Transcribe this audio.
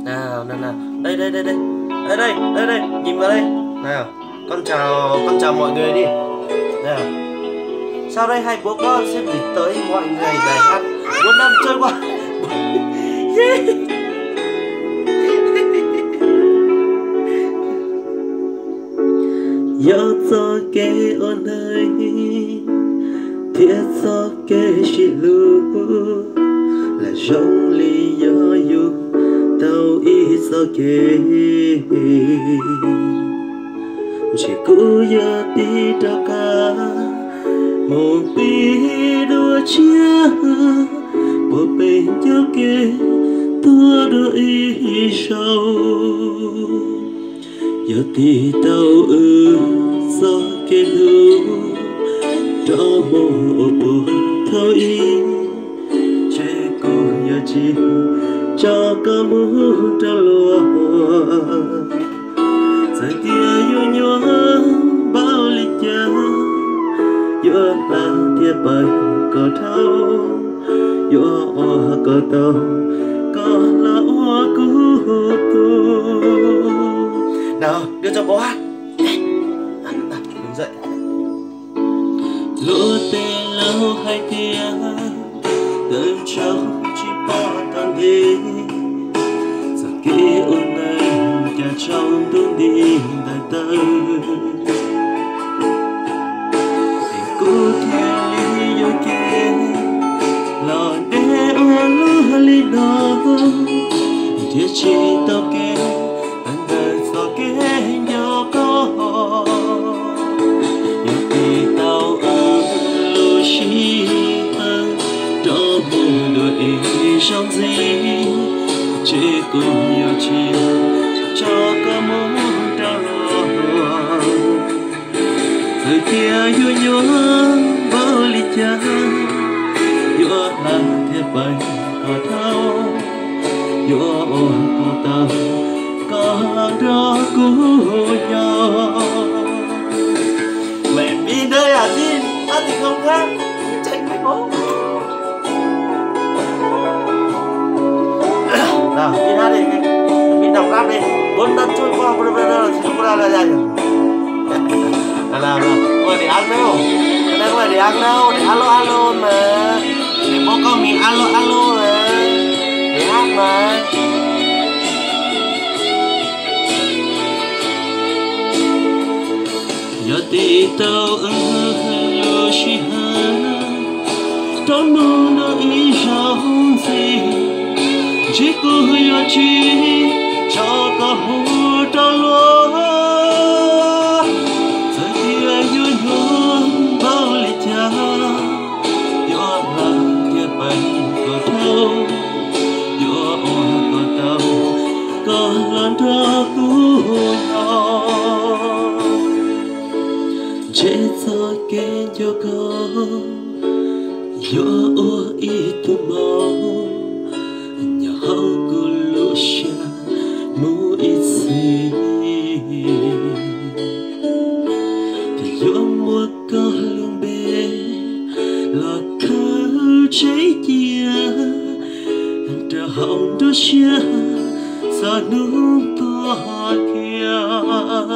Nào, nào, nào. Đây, đây, đây, đây. Đây, đây, đây, đây. Nhìn vào đây. Nào, con chào, con chào mọi người đi. Nào. Sau đây hãy bố con sẽ gửi tới mọi người bài hát Bốn năm trôi qua. Yog txoj kev ua neej thiab txoj kev sib hlub, lam zoo li yog yus tau ib txoj kev. Ntshe kuv yuav tig rov qab mus pib dua tshiab, puag pem ncauj kev tuag dua ib zaug. Yog tig tau wb txoj kev hlub rov mus ua puag thaum ub, ntshe kuv yuav tsis tso koj mus rau luag. Txawm tias yuav nyuaj npaum li cas, yuav hla thiab pab koj dhau, yuav ua koj tau, koj los ua kuv tug. Nào, đưa cho bố hát. Đứng dậy. Luag tej laus hais tias tawm tsam tsis pom tau ntev, txoj kev ua neej cas tsaus ntuj nti ntawm tawm. Es kuv thiaj li yuam kev los deb ua luaj li no, nrhiav tsis tau kev tawm ntawm txoj kev nco koj. Yog tig tau wb lub sij hawm rov mus dua ib zaug ntxiv, ntshe kuv yuav tsis tso koj mus rau luag. Txawm tias yuav nyuaj npaum li cas, yuav hla thiab pab koj dhau, yuav ua koj tau, koj los nrog kuv nyob. Mẹ Vin đây à Vin, hát thì không hát, tránh mày bố. Nào, Vin hát đi, Vin đọc rap đi. Bốn năm trôi qua, bla, bla, bla, bla, bla, bla, bla. Nào, nào, nào. Ôi, để ăn đâu. Cái này không phải để ăn đâu, để alo, alo mà. Để bố con mình alo, alo mà. Để hát mà. Yog tig tau wb lub sij hawm rov mus dua ib zaug ntxiv, ntshe kuv yuav tsis tso koj mus rau luag. Txawm tias yuav nyuaj npaum li cas, yuav hla thiab pab koj dhau, yuav ua koj tau, koj los nrog kuv nyob. Ntshe txoj kev nco koj yuav ua ib tug mov nyob hauv kuv lub siab mus ib txhis. Thiaj yuav muab koj lub npe los khawb tsev cia rau hauv nruab siab txog hnub tuag kiag.